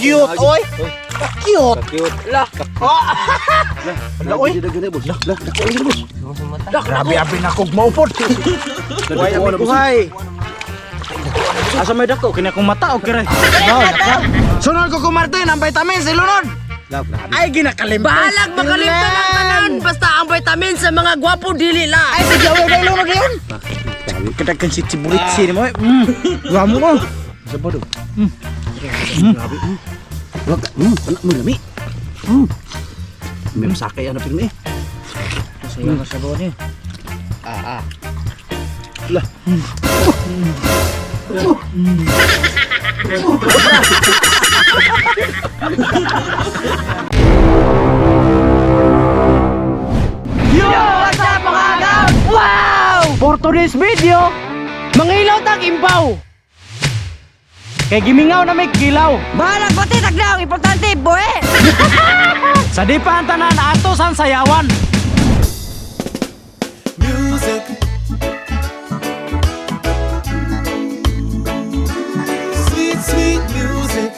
Ka-cute, oy. Ka-cute. Cute. Lah. Ala, oy. Lah, dako lagi, boss. Grabe abi na kog maupod. Way abi kuhay. Asa may dako kini akong mata og kire. Sunod ko ko Martin ang vitamins ilunod. Ay ginakalimtan. Bahalag makalimtan ang tanan basta ang vitamin sa mga gwapo dili la. Ay sige away dai lunod yun. Kadagan si Chiburitsi ni mo. Gamo ko. Sa bodo. Grabe. Wag, anak mo lami. May masakay ana pirmi. Sayo na sa ni. Lah. Yo, what's up mga agaw? Wow! For today's video, Mangilaw tag impaw. kay gimingaw na may kilaw. Bahalag pati taglaw importante boy. Sa di pa ang tanan ato san sayawan. Music. Sweet, sweet music.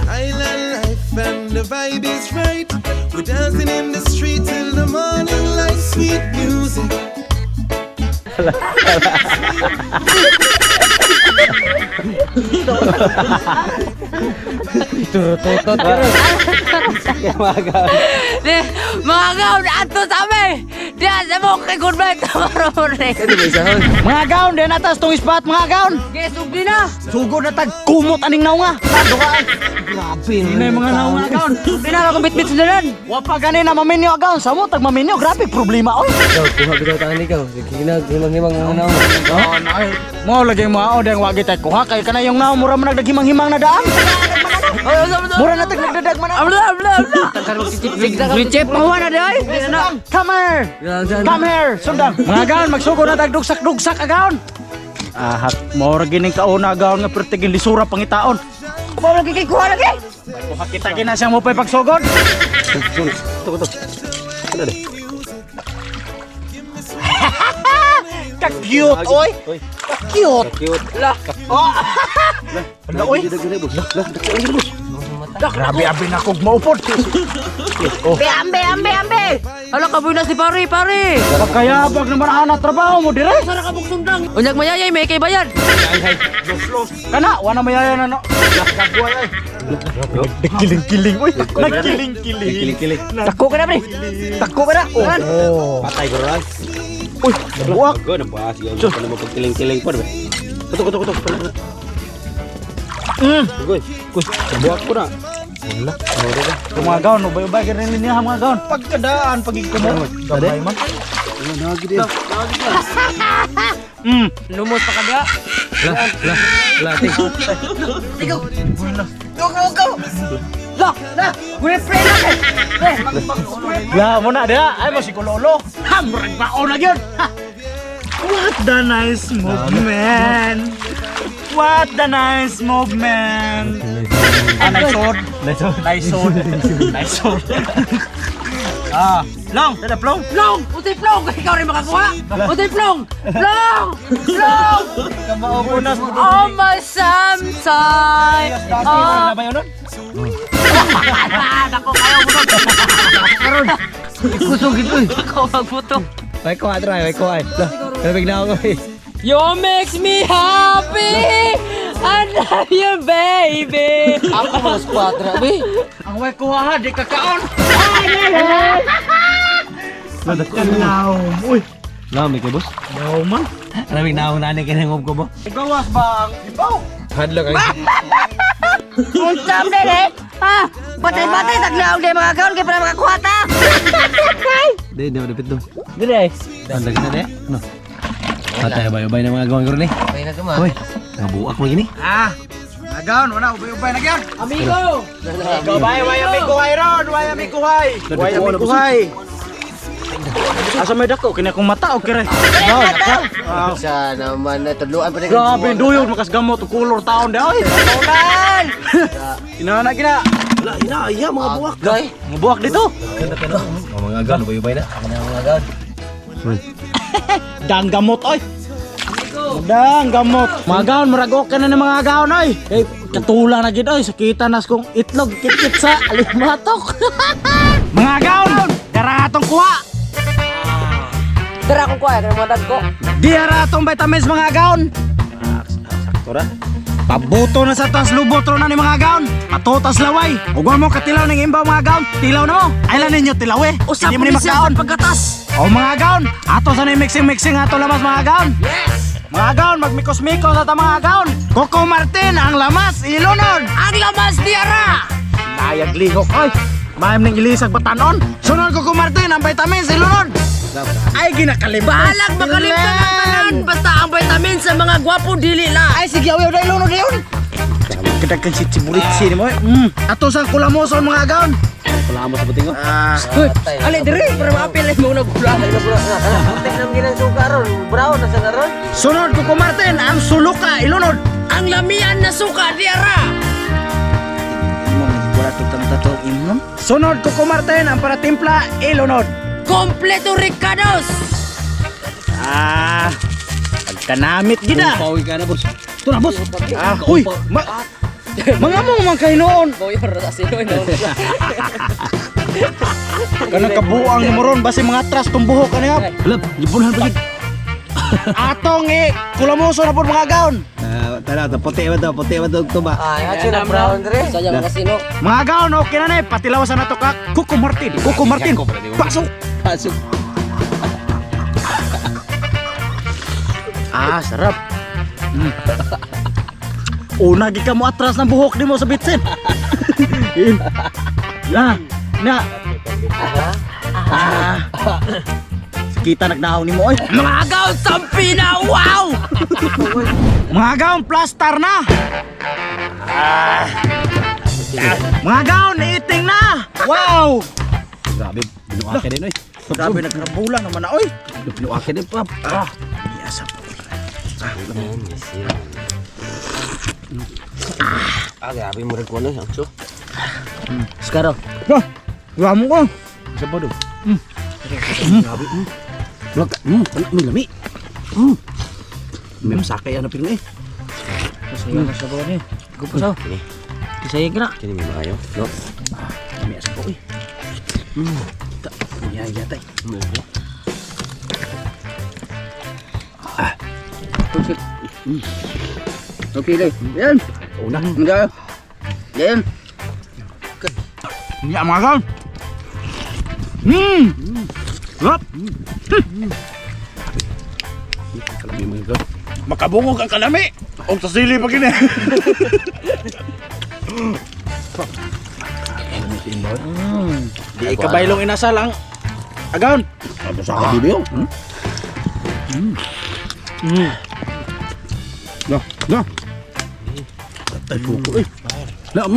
Island life and the vibe is right. We're dancing in the street till the morning light. Sweet music. Di, mga agaw ato sa amin. Diyan sa mo kay good night tomorrow morning. Mga gaon din atas tong ispat mga gaon. Guys, ugdi na. Sugod na tag kumot aning naunga. Dukaan. Grabe na yung mga naunga gaon. Ugdi na akong bitbit sundalan. Wa pa gani na maminyo gaon. Sa mo tag maminyo grabe problema oy. Ikaw, kuha bitaw tangan ikaw. Sige himang-himang ang naong. Oh, na mo lagi mo ao dang wa gitay kuha kay kana yung naong mura man nagdaghimang-himang na daan. Mura na tag nagdadag man. Abla abla abla. Richep mahuwa na di ay. Come here. Come here. Sundang. Mga gaon magsugod na tag dugsak-dugsak agaon. Ah, mo ra gining kauna gaon nga pertigin lisura pangitaon. Mo lagi kay kuha lagi. Kuha kita gina siyang mo pa'y pagsugod. Ito, ito. Ano de? Ka-cute, oy. Ka-cute. Cute. Lah. Oh. Ala, oy. Lah, dako lagi, boss. Grabe abi na kog maupod. Ambe ambe ambe ambe. Hala kaboy na si pare pare. Pagkayabag naman ana trabaho mo dire. Sara ka sundang. Unyag mayayay may kay bayad. Kana wana mayaya na no. Nagkiling-kiling oy. Nagkiling-kiling. Kiling-kiling. Dako ka na pre. Dako ka na. Oh. Patay ko rin. Uy, buwak. Go na ba? Sige, ano mo pagkiling-kiling pa, diba? Kuto, kuto, kuto. Goy, kuy, buwak ko na. Wala. Mga gaon, ubay-ubay ka rin niya mga gaon. Pagkadaan, pagigkumo. Gamay man. Nagi din. Lumos pa ka ba? Lah, lah, lah, ting. Go go go. Lah, lah, gue pre na kay. Pre, La mo na dia. Ay mo si Kololo. Ha, murag baon na gyud. Ha. What the nice movement. What the nice movement. Ah, nice sword. Nice sword. Nice sword. Ah, long, tada plong. Plong, utoy plong, ikaw rin makakuha. Utoy plong. Plong! Plong! Unas Oh my samsay. Oh, na ba yun nun? nako kayo mo. Karon. Kusog ito. Ako magputo. Way ko atray, way ko ay. Lah, kalabig na ako eh. You makes me happy. I love you, baby. Ako mga squadra, be. Ang way kuha ha, di ka kaon. Naom, uy. Lah, may kay boss. Naom man. Kalabig na ako nani kay nangom ko ba. Gawas ba ang ibaw? Hadlok ay. Unsa man eh? Ha? Batay-batay taglaw di mga kaon kay para makakuha ta. Di, di madapit do. Dire. Ang daghan na de. Ano? Patay bay bay na mga gawang karon eh. Bay na tuma. Hoy, nabuak mo gini. Ah, nagaon, wala, ubay-ubay na gyud. Amigo. Way, way ami kuhay ron, way ami kuhay. Way ami kuhay. Asa may dako kini akong mata og kire. Sa naman na tudluan pa rin. Grabe duyog makasgamot og kulor taon di oy. Taonan. Inana gina. Wala, ina, iya mga buak. Goy. Mga buwak dito. Oh, mga gawan bay bay na. Ano mga gaon? Danggamot oy. Amigo. Dang gamot. Mga gaon, murag okay na ng mga gaon oy. Kay katula na gid oy, sakita nas kong itlog kitkit sa alimatok. Mga gaon, dara atong kuha. Tara akong kuha, kaya mga ko. Diara atong vitamins, mga gaon. Sakto ra. Pabuto na sa tas lubot na ni mga gaon. Patutas laway. Ug mo katilaw ning imbaw, mga gaon. Tilaw na mo. Ay lang ninyo tilaw eh. Usap Hindi mo ni ni siya makaon. sa pagkatas. O mga gaon, ato sa mixing-mixing ato lamas, mga gaon. Yes! Mga gaon, magmikos-mikos at ang mga gaon. Coco Martin, ang lamas, ilunod. Ang lamas diara! Layag lihok, oy. Maayom ning ilisag batanon. Sunod, Coco Martin, ang vitamins, ilunod. Ay, ginakalimtan. Bahalag makalimtan ang tanan basta ang vitamin sa mga gwapo dili la. Ay, sige, awi, uday, ilunod yun. Kadagkan si Chiburitsi ni mo. Eh. Ato sa kulamoson, mga gaon. Wala mo sa buting ko. Ah, Uy, ali diri para maapil ay mo na gula. Putik na ginang suka ron. Brown na sa karon. Sunod, Coco Martin, ang suluka, ilunod. Ang lamian na suka diara. Sunod, Coco Martin, ang paratimpla, ilunod. Kompleto ricados. Ah, pagkanamit gid ah. Pauwi ka na, boss. Ito na, boss. Ah, uy, mga mo man kay noon. Boyor sa sino no. Kanang kabuang ni moron basi mga atras tong buhok kaniya. Lab, lipunan pa gid. Atong eh, kulamuso na po mga gaon. Ah, tara, to, puti ba to? Puti ba to? Ito ba? Ay, atso na brown dre. Sayang kasi no. Mga gaon, okay na na eh. Patilawasan na to ka. Coco Martin, Coco Martin. Pasok. Pasok. Ah, sarap. Una gi ka mo atras ng buhok nimo sa bitsin. Na, na. Ah. Kita nagdahon nimo oy. Mga gaon sampi na wow! Mga gaon, plaster na. Ah. Mga gaon, eating na. Wow! Grabe, binuake din, oy. Grabe nagrambulan naman na oy. Binuake din, pap. Ah, iyasa po. Ah, grabe mo rin ko ano. Ang Skaro. Bah, gamo ko. Isa pa do. Grabe. Wala ka. Wala, may lami. May masakay ano pino eh. Sayang na sa ni. Gupo sa. Kisaya ka na. Kini may maayo. No. Lami asa po eh. Ta, yan yata eh. Okay dai. Yan. Una. Mga. Yan. Ya, mga gaon. Sarap. Kalami mga gaon. Makabungog ang kalami. Og sa sili pa kini. Di kabaylong inasal ang agaon. Ano sa kabibi oh. Na, na. Tatay puko eh. La.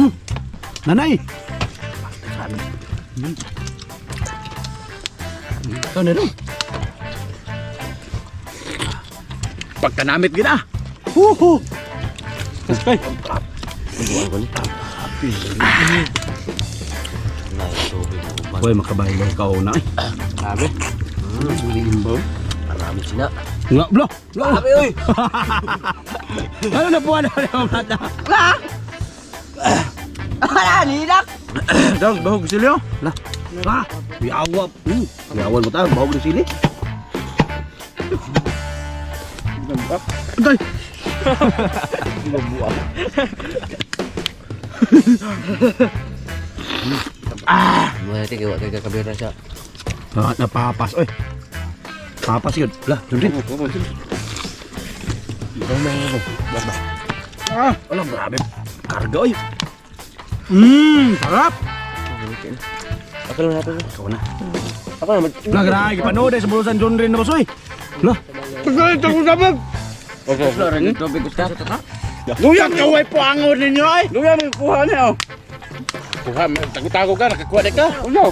Nanay. Ito na rin. Pagkanamit gid ah. Huhu. Ay, Hoy, makabaylong ka una eh. Grabe. Imbaw. Marami sina. Nga, blo. Blo. Grabe oy. Ano na po ano na bata? Wala nilak. Dog, bahog silyo. La. Ah, yawa. Yawan mo ta, bahog ni sili. Day. Mga tige wa kay kabira siya. Ah, napapas oy. Papas yun. La, dun din. Ah, Wala, grabe. Karga oy. Sarap. Ako lang natin. Ikaw na. Ako naman. La, grabe panood eh sa bulusan dun rin na boss oy. La, Pagkalit ako sabag. Luya kaway po ang ninyo ay. Luya may kuha niya oh. Kuha, tago-tago ka, nakakuha di ka. Ulo.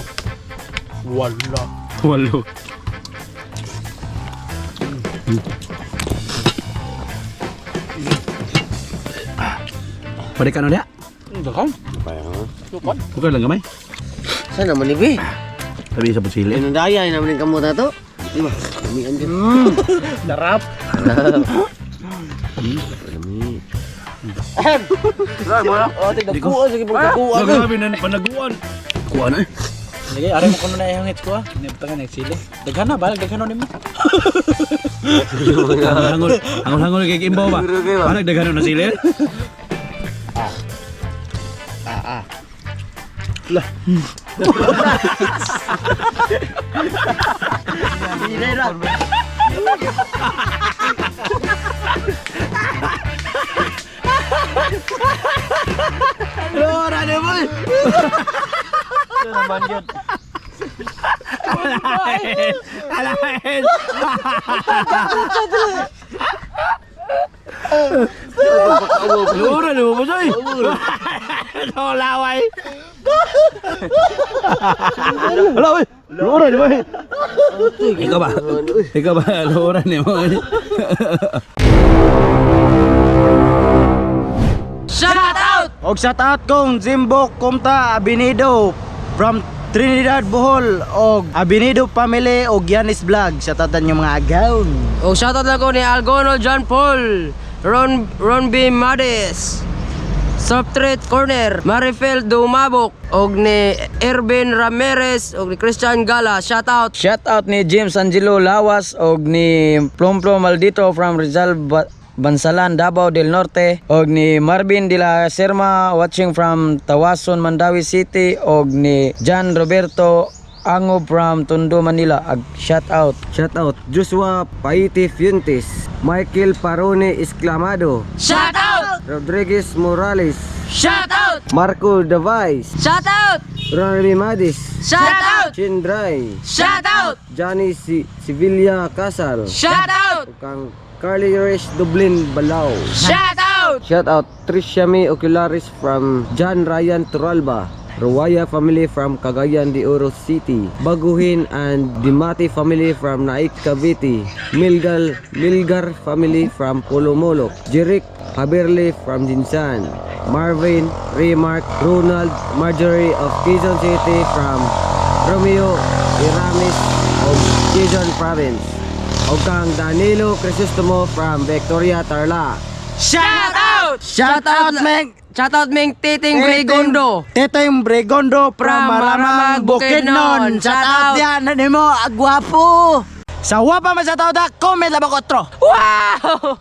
Wala. Walo. Pwede ka na niya? Dakon. Bukan lang gamay. Sana man ni bi. Sabi sa pusili. Inundaya naman yung kamot na to. Di ba? Lamian din. Sarap. Oh, tignan ko sige pagkakuan. Grabe na panaguan. Kuha na eh. Sige, aray mo kuno na ihangit ko ah. Nibutangan na sili. Daghan na, balag daghan na nimo. Hangol, hangol hangol kay imbaw ba? Parang daghan na sila. Lah. Lora na mo. Naman yun. Alain. Lora na mo boy. No laway. Wala oy. Lora ni boy. Ikaw ba? Ikaw ba? Lora ni mo. Shout out! Og shout out kong Jimbo Kumta Abinido from Trinidad, Bohol og Abinido family og Yanis Vlog. Shout out yung mga agaw. O shout out lang ko ni Algono John Paul, Ron Ron B. Mades, Softret Corner, Marifel Dumabok, og ni Ervin Ramirez, og ni Christian Gala. Shout out! Shout out ni James Angelo Lawas og ni Plomplo Maldito from Rizal Bansalan, Davao del Norte og ni Marvin de la Serma watching from Tawason, Mandawi City og ni John Roberto Ango from Tondo, Manila. Ag shout out. Shout out Joshua Paiti Fuentes, Michael Parone Esclamado, Shout out! Rodriguez Morales, Shout out! Marco Davais, Shout out! Ronald Madis, Shout out! Chindray, Shout out! Johnny Sevilla Casal, Shout out! kang Carly Reyes Dublin Balao. Shout out! Shout out Tricia May Ocularis from John Ryan Turalba, Ruwaya family from Cagayan de Oro City, Baguhin and Dimati family from Naik Cavite, Milgar family from Polomolok, Jeric Haberle from Jinsan, Marvin, Remark, Ronald, Marjorie of Quezon City from Romeo Iramis of Quezon Province, o kang Danilo Crisostomo from Victoria Tarlac. Shout out! Shout out Meng Shout out Ming Titing Bregondo. Teteng Bregondo from From Maramag Maramag, Bukidnon. Bukidnon. Shout Shout out out. yan nimo, agwapo. Sa wapa man shout out, comment labang otro. Wow!